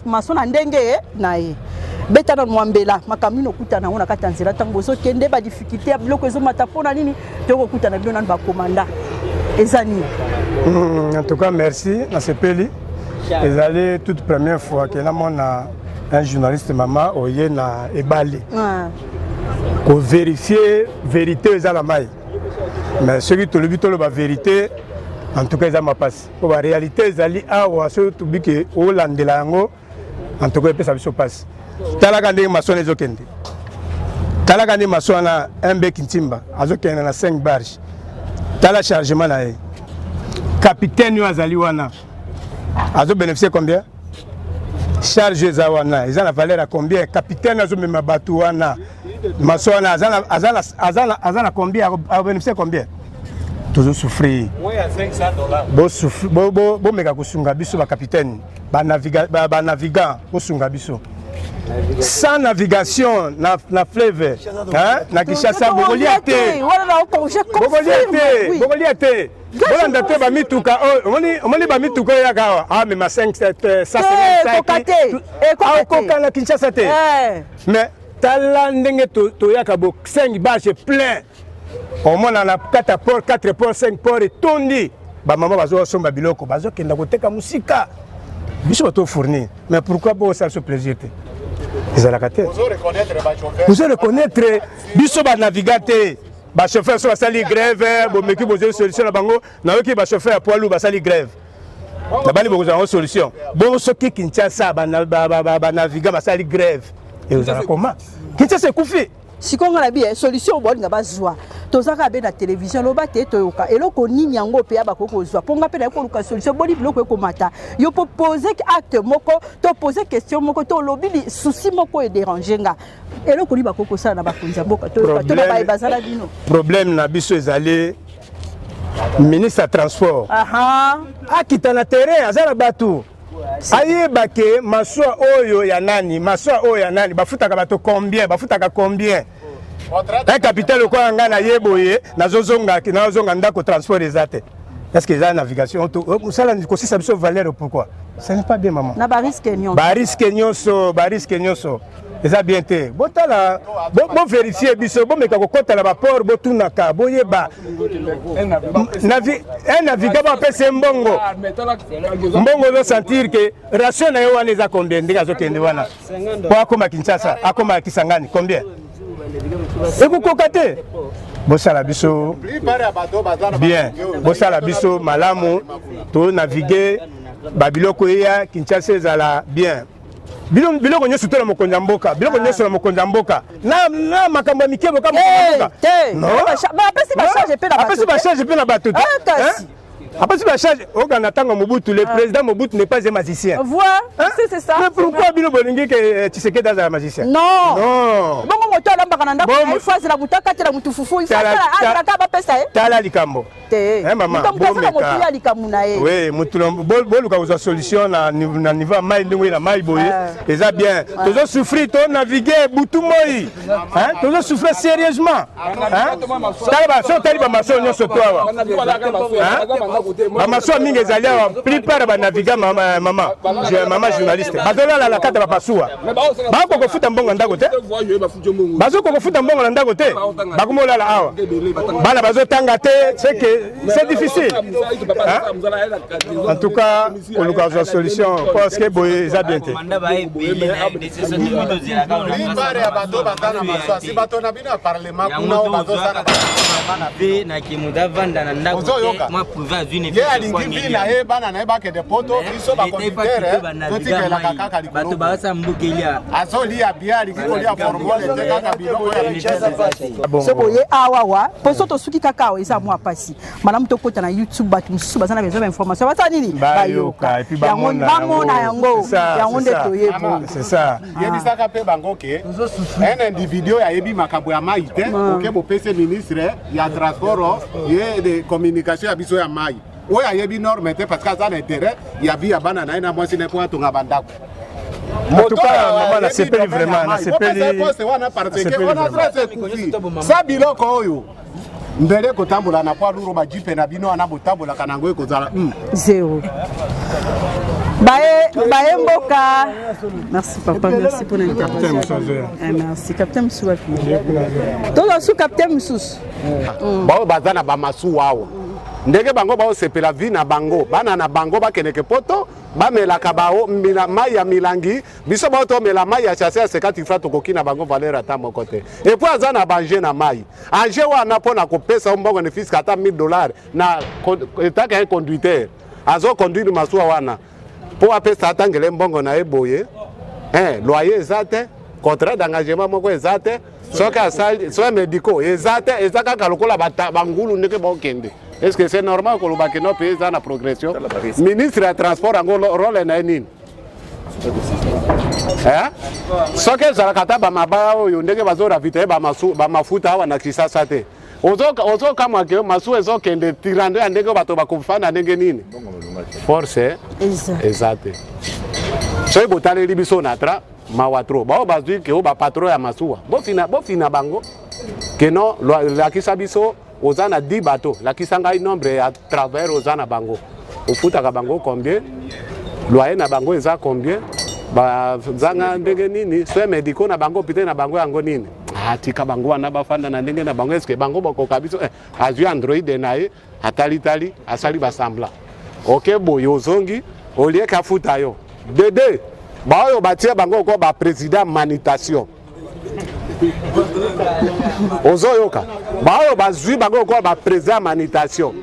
Maso na ndenge na ye beta nanu mwa mbela makambo nini okutana yango na kati ya nzela ntango bozokende badifficulté ya biloko ezomata mpo na nini tokokutana bino nanu bakomanda eza nini? En tout cas merci, nasepeli. Ezali toute première fois ke namona un journaliste mama oye na ebale kovérifie vérité eza na mai. Mais soki tolobi, toloba vérité, en tout cas eza mapasi, mpo baréalité ezali awa. Soki tobi ke olandela yango, en tout cas epesa biso mpasi. Talaka ndenge maswana ezokende, talaka ndenge maswana MB Kintimba azokende na 5 barge. Tala chargement na ye, capitaine oyo azali wana azobénéficie combien? Charge eza wana, eza na valeur ya combien? Capitaine azomema bato wana, maso wana aza na combien? Abénéficie combien? Tozosouffrir. Bomeka kosunga biso bacapitaine, banavigant, bosunga biso. Sans navigation na fleuve, hein, na Kinshasa bokolia te, bokolia te, bokolia te. Bolanda te bamituka oyo. Omoni bamituka oyo eyaka awa, amema 5 aokoka na Kinshasa te. Mais tala ndenge toyaka bo 5 barge plein, omona na 4 port, 4 port, 5 port etondi. Bamama bazosomba biloko, bazokenda koteka mosika. Biso bato fournir, mais pourquoi bosala biso plaisir te? Ezalaka te. Bozo reconnaître biso banaviga te. Bachauffeur so basali grève, bomeki bozwi solution na bango. Nayoki bachauffeur ya poids lourd basali grève, nabali bokozwa yango solution. Bongo soki Kinshasa banaviga basali grève, ekozala koma Kinshasa ekufi. Sikoyo nga na bi solution bolinga bazwa, toza kaka be na télévision, loba te toyoka eloko nini yango mpe ya bakoki kozwa. Mpo nga mpe naye koluka solution, boni biloko ekomata. Yo mpo pose acte moko to pose question moko to olobi souci moko edérange nga, eloko nini bakoki kosala na bakonzi ya mboka? Toyoka to na baye bazala bino. Problème na biso ezali ministre ya transport akita na terrain, aza na bato, ayeba ke masuwa oyo ya nani, masuwa oyo ya nani, bafutaka bato combien, bafutaka combien. Un capitaine lokola ngai na ye boye, nazozonga ndako, transport eza te. Est ce que eza navigation mosala kosisa biso valeur? Pourquoi? Ce n'est pas bien, maman. Na barisque nyonso. Barisque nyonso, barisque nyonso eza bien te. Botala, bovérifie biso, bomeka kokɔta na baport, botunaka, boyeba. Un navigant bapesa ye mbongo, mbongo ozosentir ke ration na ye wana eza combien? Ndenge azokende wana po akóma Kinshasa, akóma Kisangani, combien ekokoka te? Bosala biso bien, bosala biso malamu, tonavigue, babiloko eya Kinshasa ezala bien. Biloko nyonso to na mokonzi ya mboka, biloko nyonso na mokonzi ya mboka, na makambo ya mike boka mokonzi ya mboka. Apesi bacharge mpe na bato te, apesi bacharge. Okanda ntango Mobutu, le président Mobutu n'est pas un magicien. C'est ça. Mais pourquoi bino bolingi ke Tshisekedi azala magicien? Non. Non, bongo moto alambaka na ndako, il faut azela motu akatela motu fufu, azelaka bapesa ye. Tala likambo. Te, mama. Bomeka likambo na ye. Oui, motu boluka kozwa solution na niveau ya mai. Ndenge oye na mai boye eza bien, tozosouffrir, tonavigue butu moi, tozosouffrir sérieusement. Tala, so otali bamasuwa nyonso to awa, bamasuwa mingi ezali awa, plupart ya banaviga, mama, mama journaliste, bazolala na kati ya bapasuwa. Bakoka kofuta mbongo na ndako te, bazokoka kofuta mbongo na ndako te, bakoma olala awa. Bana bazotanga te, c'est que c'est difficile, hein? En tout cas koluka kozwa solution, parce que boye eza bien te. Plupart ya bato baza na maswasi, bato na bino ya parlement kuna oyo bazosala mpe na moto avanda na ndako te, mwa privé azwi. Ye alingi vi na ye, bana na ye bakende Poto, biso baconducteur totikelaka kaka. Bato bazosala mboka elia. Azolia bien, alingi kolia formole te, kaka biloko ya richesse. So boye awawa, mpo so tosuki kaka awa, eza mwa pasi. Malamu tokota na YouTube, bato mosusu baza na besoin bainformation, basala nini? Bayoka. Bamona yango, yango nde toyebi. C'est ça. Yebisaka mpe bango ke un individu oyo ayebi makambo ya mai te, oke bopesi ministre ya transport ye de communication ya biso ya mai, oyo ayebi norme te, parce que aza na intérêt ya vie ya bana na ye na mwasi na ye mpo atonga bandako. En tout cas, mama, nasepeli vraiment, nasepeli. Poste wana, parce que wana trace ekufi sa biloko oyo mbele kotambola na poids lourd, bajeep na bino wana botambolaka nango ekozala Zéro. Baye baye mboka. Merci papa, merci pour l'intervention. Eh, merci capitaine mosusu wapi? Toza su capitaine mosusu. Baoyo baza na bamasuwa awa, ndenge bango baosepela vie na bango, bana na bango bakendeke poto, bamelaka bao mila, mai ya milangi. Biso bao tomela mai ya sachet ya 50 francs, tokoki na bango valeur ata moko te. Et puis aza na baenjeu na mai, enjeu wana mpo na kopesa yo mbongo ne fût-ce que ata 1000 $ na etaka. Un conducteur azoconduire masuwa wana mpo apesa atangele mbongo na ye boye, loyer eza te, contrat d'engagement moko eza te, soki asali soins médicaux eza te. Eza kaka lokola bangulu ndenge baokende. Est ce que c'est normal koloba ke no pays eza na progression? Ministre ya transport yango, rôle na ye nini? Soki ezalaka ata bamabaya oyo ndenge bazoravitailler bamafuta awa na Kisasa te, ozokamwa ke masuwa ezokende tirando ya ndenge bato bakofanda ndenge nini? Force eza te. Soki botaleli biso na tra, mawa trop. Bao bazwi ke oyo bapatron ya masuwa, bofina, bofina bango keno lakisa biso oza na 10 bateau, lakisa ngai nombre ya travailleur oza na bango, ofutaka bango combien, loyer na bango eza combien, bazanga ndenge nini, soins médicaux na bango, hôpital na bango yango nini. Atika bango wana bafanda na ndenge na bango. Eske bango bakoka biso? Azwi android na ye, atalitali, asali basambla oke boye, ozongi olieke afuta yo dede. Baoyo batie bango ko baprésident manutention, ozoyoka? Baoyo bazwi bango lokola baprésident manutention,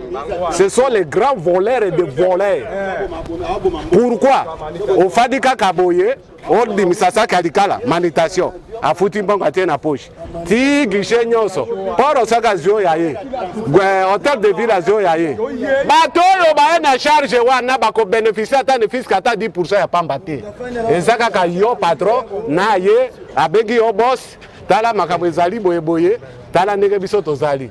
ce sont les grands voleurs et des voleurs. Pourquoi ofandi kaka boye, obimisa saki ya likala, manutention afuti mbongo, atie na poche ti guichet nyonso poro? Soki azwi oyo aye hôtel de ville, azwi oyo aye, bato oyo baye na charge wana bakobénéficie ata ne fût-ce que ata 10 % ya pamba te. Eza kaka yo patron na ye abengi yo boss, tala makambo ezali boyeboye, tala ndenge biso tozali.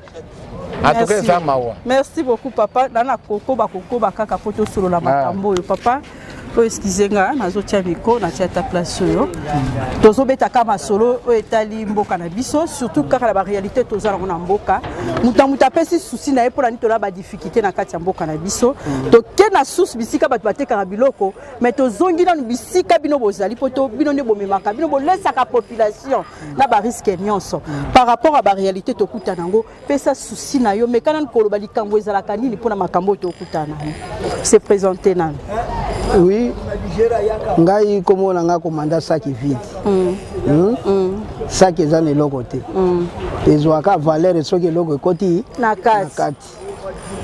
Atuka eza mawa. Merci beaucoup papa. Na kokoba kokoba kaka mpo tosolola makambo oyo. Papa oyo, excuse nga, nazotia micro, natia ata place oyo tozobetaka masolo oyo etali mboka na biso, surtout kaka na baréalité toza nango na mboka. Moto na moto apesi souci na ye mpona nini tola badifficulté na kati ya mboka na biso. Toke na susu bisika bato batekaka biloko, mais tozongi nanu bisika bino bozali, mpo to bino nde bomemaka, bino bolesaka population na barisque nyonso par rapport à baréalité tokutana yango. Pesa souci na yo, meka nanu koloba likambo ezalaka nini mpona makambo oyo tokutana yango. Se présente nanu. Oui, ngai kombo na ngai commandant saki vide. Saki eza na eloko te. Ezwaka valeur soki eloko ekoti na kati.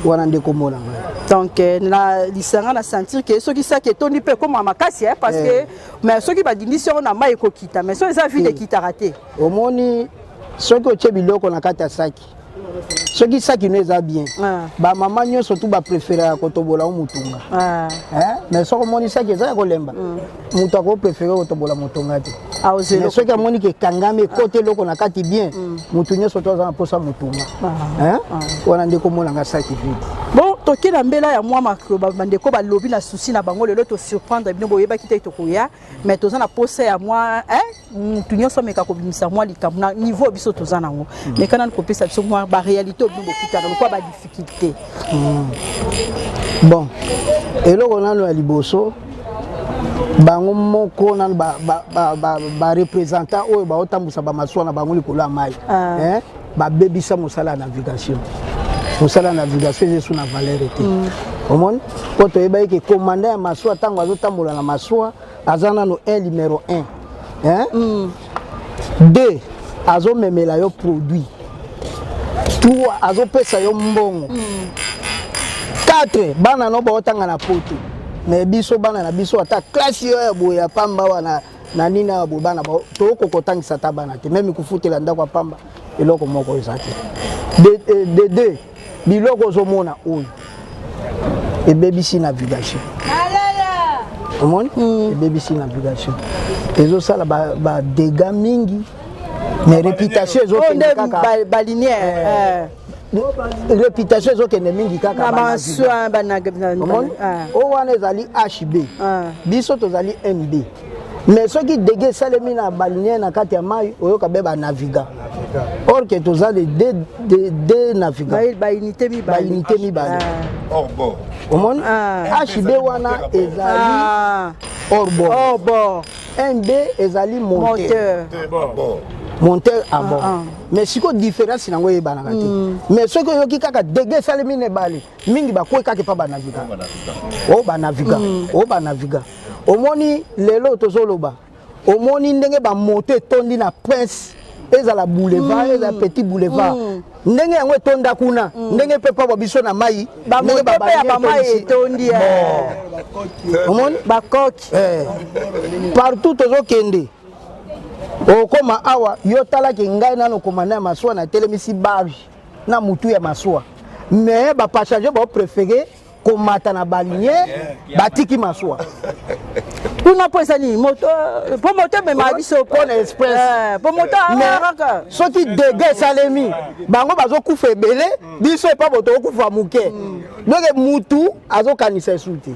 Wana nde kombo na ngai. Donc na lisanga na sentir ke soki saki etondi mpe ekómaka makasi, parce que mais soki badindisi yango na mai, ekokita, mais soki eza vide, ekitaka te. Omoni, soki otie biloko na kati ya saki, soki saki no eza bien, bamama nyonso tu bapréféraka kotobola o motunga. Mais soki omoni saki eza ya kolemba, moto akopréférer kotobola motunga te. Mais soki amoni ke ekangami, ekota eloko na kati bien, motu nyonso to aza na mposa motunga. Wana nde komonanga saki vide. Bon, toke na mbela ya mwa maklo. Bandeko balobi na souci na bango. Lelo tosurprendre bino, boyebaki te tokoya, mais toza na posa ya mwa mutu nyonso ameka kobimisa mwa likambo na niveau biso toza nango. Meka nanu kopesa biso mwa baréalité oyo bino bokutana lokola badifficulté. Bon, eloko nano ya liboso, bango moko nano bareprésentant oyo baotambusa bamasuwa na bango likolo ya mai, babebisa mosala ya navigation. Mosala ya navigation eza esu na valeur te. Omoni, mpo toyebaki ke commandant ya masuwa, ntango azotambola na masuwa, aza nano 1, numéro 1, hein? 2, azomemela yo produit. 3, azopesa yo mbongo. 4, bana no baotanga na poto. Mais biso, bana na biso, ata classe oyo ya boye ya pamba wana na nini awa boye, bana tokoka kotangisa ata bana te, même kofutela ndako ya pamba, eloko moko eza te. De deux, biloko ozomona oyo ebebisi navigation. Omoni, ebebisi navigation, ezosala badégâts mingi, mais réputation ezokende kaka balinière. Réputation ezokende mingi kaka. Oyo wana ezali HB, biso tozali MB. Mais soki dégât esalemi na balinière na kati ya mai, oyoka be banaviga, or ke toza de deux navigants. Baunité mibale. Baunité mibale. Omoni? Ah. HB wana ezali Ah. hors bord. Hors bord. MB ezali monteur. Moteur. Monteur à bord. Ah, ah. Mais sikoyo différence nango eyebanaka te. Mais soki oyoki kaka dege esalemi na ebale, mingi bakwei kaka epa banaviga. O banaviga, o banaviga. Omoni lelo tozoloba, omoni ndenge bamoto etondi na Prince, ezala boulevard, ezala petit boulevard. Ndenge yango etonda kuna, ndenge mpe pabwa biso na mai, Bamoto mpe ya bamai etondi. Omoni? Bakoki. Partout tozokende, okóma awa, yo talaki ngai nano komanda ya masuwa, natelemisi barge na mutu ya masuwa, mais bapassager baopréféré komata na balinie, batiki masuwa. Kuna mpo eza nini? Moto, mpo moto ememaka biso. Mpo na express. Mpo moto Mais soki dégât esalemi, bango bazokufa ebele, biso epa bo tokokufa moke. Donc mutu azokanisa esu te.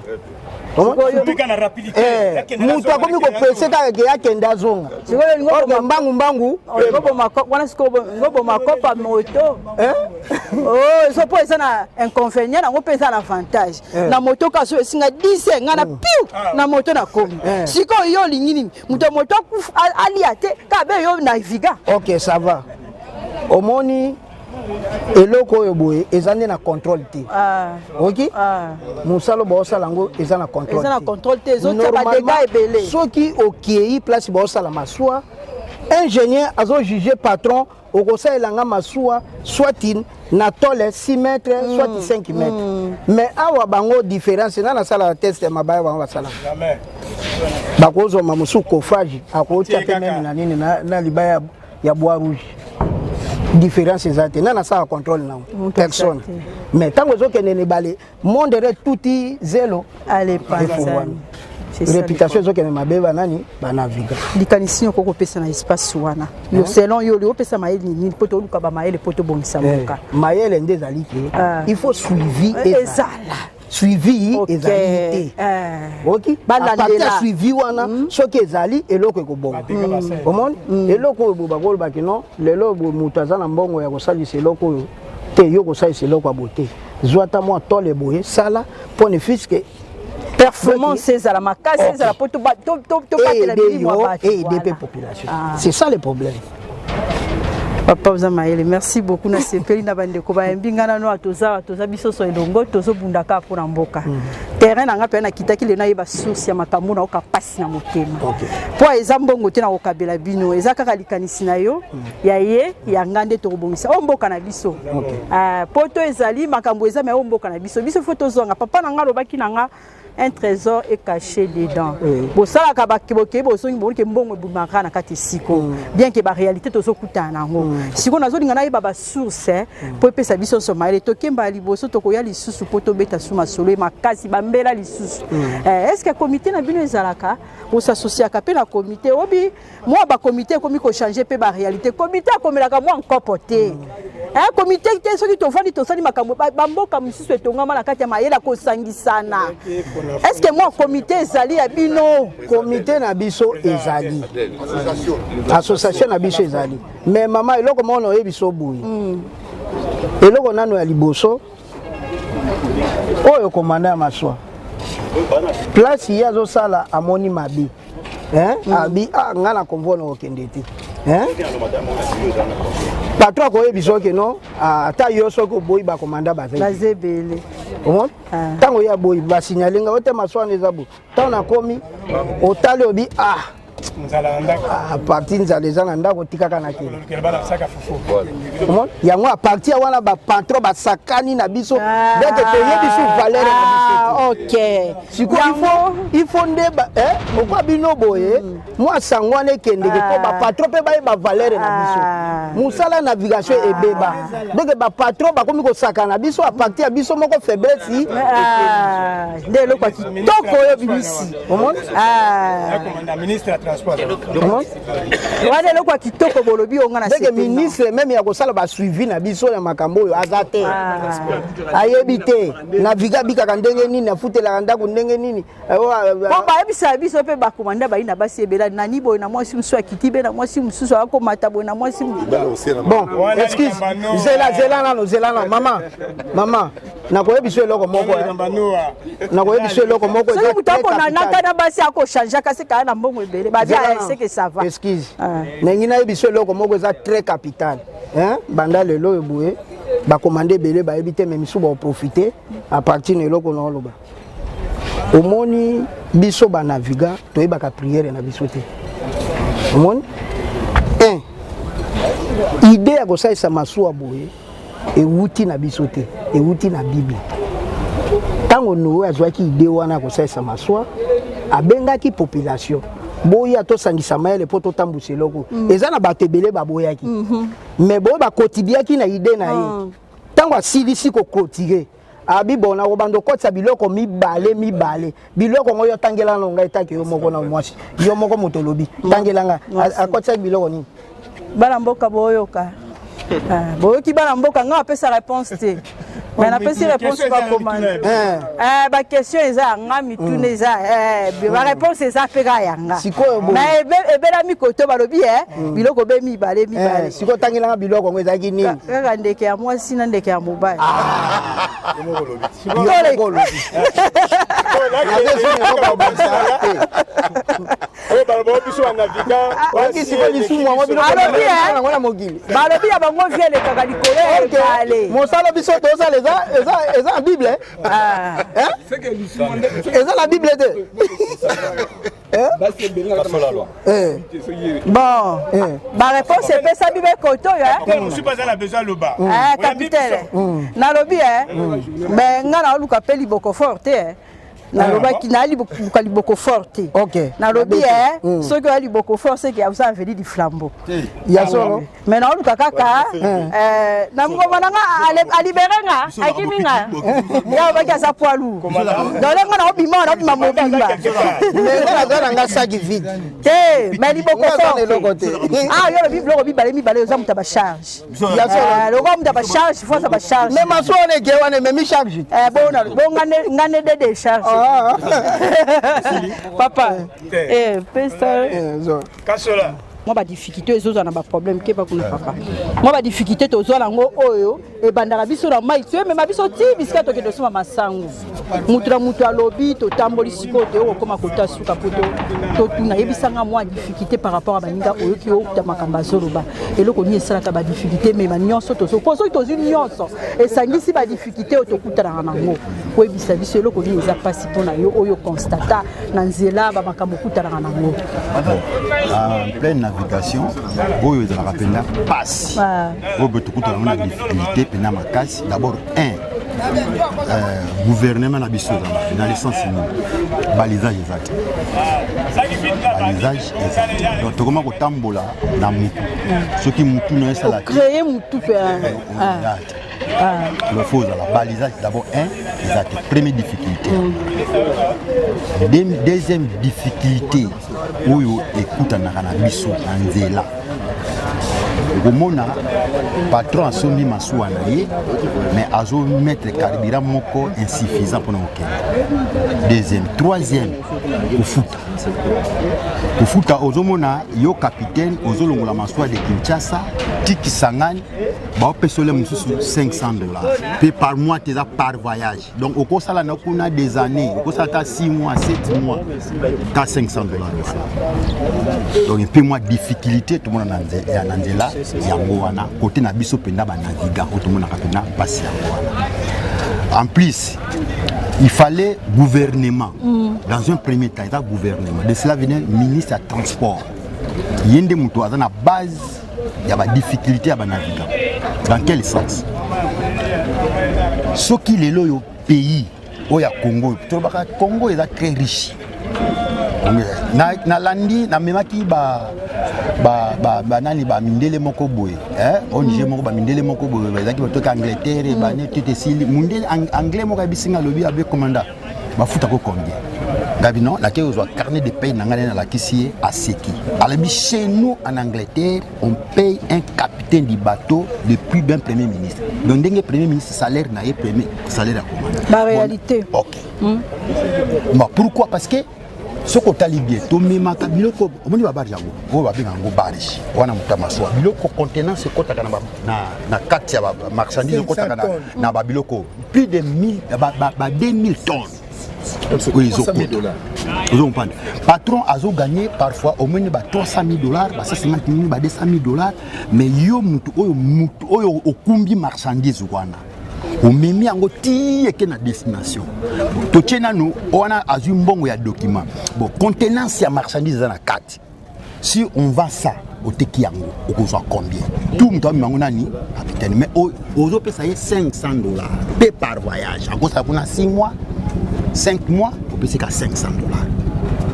Mutu akomi kopresse kaka ke akende azonga. Sikoyo mbangu mbangu. Wana sikoyo ngoboma kopa moto. So mpo eza na inconvénient nango mpe eza na avantage na moto. Kasi oyo esinga 10 ngai na piu na moto nakomi. Sikoyo yo olingi nini? Moto ya moto alia te kaka be yo naviga. Ok, ça va. Omoni eloko oyo boye eza nde na contrôle te. Ok, mosala baosala yango eza na contrôle. Eza na contrôle te, ezotia badégâts ebele. Soki okei place baosala masuwa, ingénieur azojuge patron: okosalela nga masuwa soit na tôle 6 mètres, soit 5 mètres. Mais awa bango différence nga nasalaka test ya mabaya, bango basalaka, bakozwama mosusu coffrage, akotia mpe même na nini na libaya ya bois rouge, différence eza te. Nga nasala contrôle nango personne. Mais ntango ezokende na ebale, mondere tuti zelo efungwami, réputation ezokende mabe, banani banaviga. Likanisi nini okoki kopesa na espace wana? Yo, selon yo, oli opesa mayele nini mpo toluka bamayele mpo tobongisa mboka? Mayele nde ezali ke il faut suivi. Ezala. Suivi ezali te. Oki à partir ya suivi wana, soki ezali, eloko ekobonga. Omoni eloko oyo boye bakolobaki non, lelo boye moto aza na mbongo ya kosalisa eloko oyo te, yo kosalisa eloko ya boye te, zwa ata mwa tole boye, sala mpo ne fiske performance ezala makasi, ezala mpo tobatela milimo ya bato. Aider mpe population, c'est ça le problème. Papa, oza mayele, merci beaucoup. Nasepeli na bandeko bayembi ngai nano. Toza biso so elongo, tozobundaka mpona mboka. Terrain na ngai mpe nakitaki lelo, nayeba source ya makambo naoka mpasi na motema, mpo eza mbongo te na kokabela bino, eza kaka likanisi na yo, ya ye, ya ngai, nde tokobongisa oyo mboka na biso. Po to ezali makambo eza, mais oyo mboka na biso, biso faut tozwanga. Papa na ngai alobaki na nga: un trésor est caché dedans. Bosalaka bokei, bozongi, bomoni ke mbongo ebimaka na kati esiko, bien ke baréalité tozokutana nango. Sikoyo nazolinga nayeba basource mpo epesa biso nyonso mayele. Tokemba ya liboso, tokoya lisusu mpo tobeta su masolo ye makasi bambela lisusu. Est ce que comité na bino ezalaka, bosasosiaka mpe na comité? Obi mwa bakomité ekomi kochange mpe baréalité. Comité akomelaka mwa nkopo te, comité te. Soki tovandi, tosali makambo, bamboka mosusu etongama na kati ya mayele ya kosangisana. Est ce que mwa comité ezali ya bino? Comité na biso ezali, association na biso ezali. Mais mama, eloko moko na oyebi so boye, eloko nano ya liboso oyo, komanda ya maswa, place ye azosala, amoni mabe, abi ah, nga na convoi na kokende te. Patron akoyebi soki no, ata yo soki oboyi, bakomanda baza. Baza ebele. Omoni, ntango ye aboyi, basignale nga ote maswa wana eza boye. Ntango nakomi, otali, obi ah, à partir nzala eza na ndako, otikaka na kele. Omoni yango, à partir wana bapatron basakani na biso, donc toyebi su valeur na biso. Sikoyo il faut nde okwa bino boye, mwa sango wana ekendeke mpo bapatron mpe bayeba valeur na biso. Mosala navigation ebeba, donc bapatron bakomi kosaka na biso à partir ya biso moko faiblesse. Nde eloko ya kitoko oyo bimisi. Omoni. Ministre ya Wana eloko ya kitoko bolobi oyo nga na ndenge ministre meme ya kosala basuivi na biso ya makambo oyo aza te, ayebi te naviga abikaka ndenge nini, afutelaka ndako ndenge nini. Po bayebisaka biso mpe bakomanda bayi na basi ebela nani boye na mwasi mosusu akiti be na mwasi mosusu akomata boye na mwasi. Bon, excuse, zela, zela nano, zela nano, mama, mama, nakoyebi biso eloko moko, nakoyebi biso eloko moko. Soki moto akonanaka na basi, akochangeaka se kaya na mbongo ebele babia seke ça va. Excuse, ndenge nayebi biso eloko moko eza très capital. Banda lelo oyo boye, bakomanda ebele bayebi te, mais misu baoprofite à partir na eloko na oloba. Omoni, biso banaviga toyebaka prière na biso te. Omoni, un idée ya kosalisa masuwa boye ewuti na biso te, ewuti na Bible. Ntango Noe azwaki idée wana ya kosalisa masuwa, abengaki population: boya tosangisa mayele mpo totambwisa eloko. Eza na bato ebele baboyaki, mais boyo bakotibiaki na idée na ye. Ntango asilisi koclôturer, abi bon, nakobanda okotisa biloko mibale mibale. Biloko yango, yo tangela na ngai etake yo moko na mwasi, yo moko moto olobi, tangela ngai akotisaki biloko nini. Bana mboka boyoka, boyoki bana mboka, ngai apesa réponse te, mais napesi réponse bakomanda. Baquestion eza ya nga, mituna eza, baréponse eza mpe kaka ya nga. Sikoyo, mais ebelami koto balobi biloko be mibale mibale. Sikoyo tangelanga biloko yango ezalaki nini? Kaka ndeke ya mwasi na ndeke ya mobali. Yo moko olobi. Oyo baloba biso banaviga. Sikoyo lisumu yango Alobi, yango na mokili. Balobi ya bango vie elekaka likolo ya ebale. Mosala biso tozosala eza na Bible, eza na Bible te. Bon, baréponse epesami be koto oyo. Mosusu aza na besoin aloba. Capitaine, nalobi mais nga naoluka mpe liboko fort te. Nalobaki nayaliluka liboko fort te. Nalobi soki oya liboko fort, seke oza aveni du flambeau. Ya solo. Mais naoluka kaka na ngoma na nga alibere nga, akimi nga, ya obaki aza poids lourd, donc nga naobima, naobima mobimba. Mais nga naza na nga saki vide. Te, mais liboko fort eloko te. Ah, yo lobi biloko mibale mibale, oza moto ya bacharge. Lokola moto ya bacharge, faut aza bacharge. Mais maso wana eke wana ememi charge. Bo nga nde de décharge, papa pesa. Kasola. Mwa badifficulté ezozwa na baproblème, keba kuna papa. Mwa badifficulté tozwa nango oyo ebandaka biso na mai, toyemema biso ti bisika tokende osomba masango. Mutu na mutu alobi, totamboli sikoyo, toyo kokóma kota suka mpo totuna. Yebisanga mwa difficulté par rapport a baninga oyoki okuta makambo azoloba. Eloko nini esalaka badifficulté? Mema nyonso tozo, mpo soki tozwi nyonso esangisi badifficulté oyo tokutanaka nango, koyebisa biso eloko nini eza mpasi mpo na yo, oyo constata na nzela bamakambo okutanaka nango. En pleine navigation, oyo ezalaka mpenza pasi, oyo boye tokutana na difficulté mpenza makasi. D'abord un, gouvernement na biso eza mabe na licence nini, balisage eza te, balisage eza te. Donc tokoma kotambola na mutu, soki mutu na esala te, créer mutu mpe. Te, il faut ozala balisage d'abord un, eza te, première difficulté. Deuxième difficulté oyo ekutanaka na biso na nzela, okomona patron asombi masuwa na ye, mais azomettre carburant moko insuffisant mpona kokende. Deuxième. Troisième, kofuta, kofuta. Ozomona yo capitaine ozolongola masuwa de Kinshasa ti Kisangani, baopesa ole mosusu 500 $ mpe par mois te, eza par voyage. Donc okosala na kuna des années, okosala ata 6 mois, 7 mois, ka 500 $ wana. Donc mpe mwa difficulté tomona na nzela yango wana, kote na biso mpenza banaviga oyo tomonaka mpenza mpasi yango wana. En plus, il fallait gouvernement, dans un premier temps eza gouvernement, de cela venait ministre ya transport, ye nde moto aza na base ya badifficulté ya banavigant. Dans quel sens? Soki lelo oyo pays oyo ya Congo, tolobaka Congo eza très riche, nalandi namemaki banani, bamindele moko boye, ONG moko, bamindele moko boye bazalaki batoki Angleterre, bane tete esili. Mundele anglais moko ayebisinga, alobi abe commanda. Bafutako combien? Ngabi non, nakei kozwa carnet de paye na ngai, nde nalakisi ye, aseki. Alobi: chez nous en Angleterre, on paye un capitaine du bateau le plus d'un premier ministre. Donc ndenge premier ministre, salaire na ye, premier salaire ya commandant. Baréalité. Bon, ok. Bon, pourquoi? Parce que soki otali bien, tomemaka biloko. Omoni babarge yango oyo babenga yango barge wana, moto ya masuwa, biloko contenance ekɔtaka na kati ya bamarchandise, ekɔtaka na babiloko plus de 1000, ba 2000 tonnes oyo ezokota. Ozokomprendre, patron azoganye parfois omoni ba 300 000 dollars, ba 150 000, ba 200 000 dollars. Mais yo mutu oyo okumbi marchandise wana, omemi yango ti eke na destination, totie nanu wana, azwi mbongo ya document. Bon, contenance ya marchandise eza na kati. Si on vend ça, oteki yango, okozwa combien? Tout moto amema yango nani? Capitaine. Mais ozopesa ye 500 dollars mpe par voyage. Akosala kuna 6 mois, 5 mois, opesi ka 500 dollars,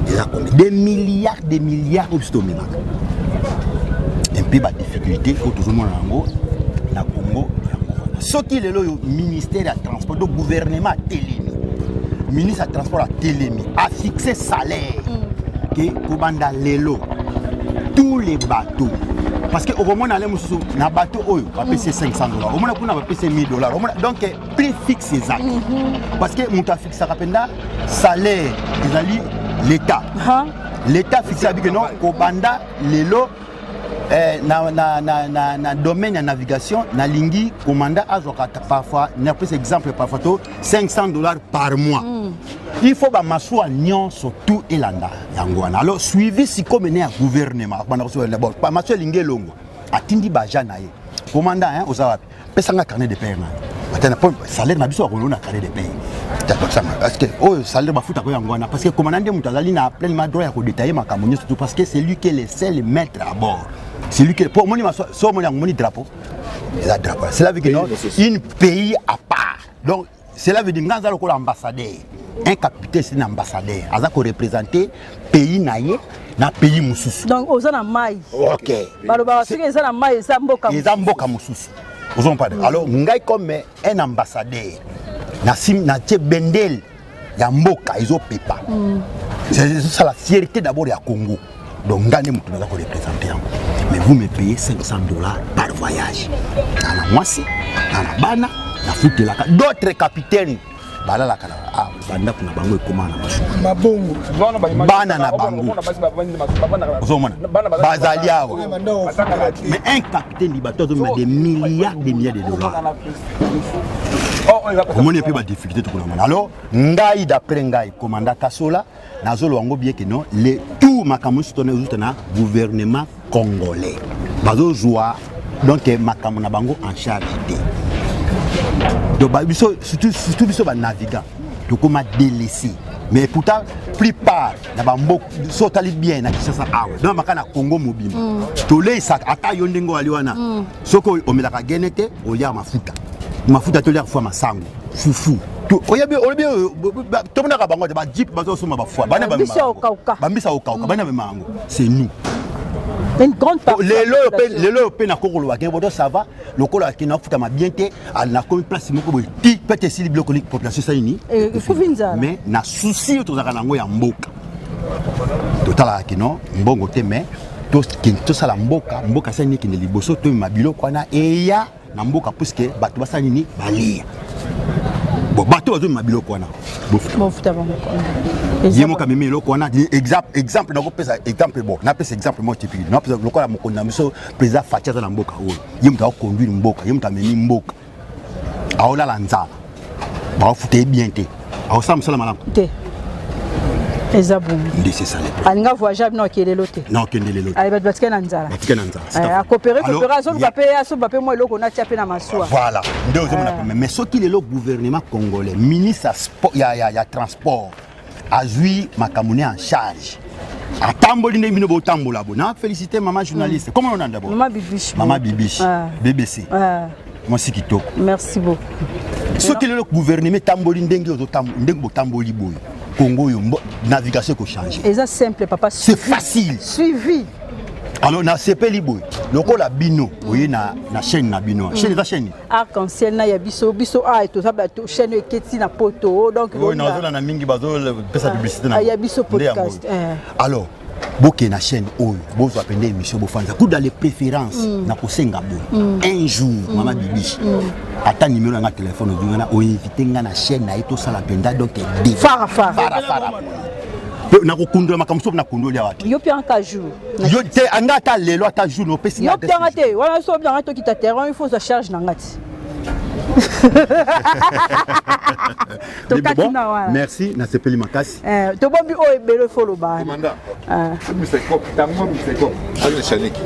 eza combien? Des milliards, des milliards oyo biso tomemaka. Mpe badifficulté oyo tozomona yango na Congo, yango wana. Soki lelo oyo ministère ya transport to gouvernement atelemi, ministre ya transport atelemi, afixe salaire ke kobanda lelo tous les bateaux, parce que okomona ale mosusu na bateau oyo bapesi 500 dollars, omona kuna bapesi 1000 dollars, omona. Donc prix fixe eza te, parce que moto afixaka mpenza salaire ezali l'État. L'État fixe abike non, kobanda lelo na domaine ya navigation, nalingi commandant azwaka parfois, napesa exemple, parfois to 500 dollars par mois. Il faut bamasuwa nyonso tout elanda yango wana. Alors suivi sikoyo mene ya gouvernement akobanda koso. Bon, masuwa elingi elongwa, atindi baja na ye: commandant, hein, oza wapi? Pesanga carnet de paie na yo. Atana po salaire na biso akolona carnet de paie parce que oyo salaire bafutaka yango wana, parce que commandant nde moto azali na pleinement droit ya kodétailler makambo nyonso tout, parce que c'est lui qui est le seul maître à bord. C'est lui qui po omoni so omoni yango, omoni drapeau, eza drapeau. Cela veut dire non, une pays à part. Donc cela veut dire nga aza lokola ambassadeur. Un capitaine, c'est un ambassadeur, aza koreprésenter pays na ye na pays mosusu. Donc oza na mai. Ok. Balobaka soki eza na mai, eza mboka. Eza mboka mosusu, ozomprendre. Alors ngai comme un ambassadeur, natie bendele ya mboka, ezopepa, ezosala fierté d'abord ya Congo. Donc ngai nde moto naza koreprésente yango, mais vous me payez 500 dollars par voyage. Na na mwasi, na na bana nafutelaka. D'autres capitaines balalaka na bandako na bango, ekóma na masuwa. Mabongo. Bana na bango, ozomona, bazali awa. Mais un capitaine du bateau azomema des milliards, des milliards de dollars. Omoni mpe badifficulté tokolangana. Alors ngai, d'après ngai commandant Kasola, nazoloba yango bien ke non, le tout makambo nyonso tona ezuta na gouvernement congolais, bazozwa donc makambo na bango en charge te. Donc biso, surtout biso banavigant, tokóma délaissé. Mais pourtant plupart na bamboka, so otali bien na Kinshasa awa, donc maka na Congo mobimba, toleisaka ata yo ndenge oyali wana. Soki omelaka gene te, oliaka mafuta, mafuta te, oliaka fua masango, fufu. Oyebi, olobi tomonaka bango te, bajeep bazosomba bafoi. Bambisa okauka, bana bamema yango, c'est nous. Une grande partie. Lelo oyo mpe nakokoloba ke boto, ça va, lokola akende akufutama bien te, nakomi place moko boye ti pete esili biloko, population esali nini? Ekufi nzala. Mais na souci oyo tozalaka nango ya mboka, totalaka kino mbongo te, mais tosala mboka, mboka esali nini? Ekende liboso. Tomema biloko wana eya na mboka, puisque bato basala nini? Balia. Bon, bato bazomema biloko wana. Bofuta bango. Ye moko amemi eloko wana. Exemple, nakopesa exemple. Bon, napesa exemple moko typique. Napesa lokola mokonzi na biso, président Fatshi, aza na mboka oyo, ye moto akoconduire mboka, ye moto amemi mboka, aolala nzala, baofuta ye bien te, aosala mosala malamu? Te, eza bongo. Nde c'est ça le Alinga voyage bino, akende lelo te. Na okende lelo te. Aye, bato batikali na nzala. Batikali na nzala. Akopere kopere, azoluka mpe asomba mpe mwa eloko natia mpe na masuwa. Voilà, nde ozomona problème. Mais soki lelo gouvernement congolais, ministre ya transport azwi makambo ne en charge, atamboli ndenge bino botambola bo na félicité mama journaliste. Comment on a d'abord? Mama Bibiche. Mama Bibiche, BBC, mwasi kitoko. Merci beaucoup. Soki lelo gouvernement etamboli ndenge ndenge botamboli boye, Congo oyo, navigation ekochange. Eza simple, papa. C'est facile. Suivi. Alors nasepeli boye. Lokola bino oye na chaîne na bino, chaîne eza chaîne Arc-en-Ciel na ya biso, biso a toza bato, chaîne eketi na poto, donc oyo nazolanda mingi, bazopesa publicité na ya biso podcast. Alors bokende na chaîne oyo, bozwa pende émission, bofanza kuda les préférences na kosenga boye un jour, mama Bibiche, ata numéro yanga telefone ozwi nga na oinvite nga na chaîne na ye, tosala mpenza donc fara fara. Fara fara nakokundola makambo soki nakundoli awa te. Yo mpe anka jour. Yo te, anga ata lelo, ata jour opesi. Yo mpe anga te wana, so obianga tokita terrain, il faut ozwa charge na nga ti. Tokati na wana. Merci, nasepeli makasi. Tobombi oyo ebele, fo loba. Commandant, tango misekop azoshaniki.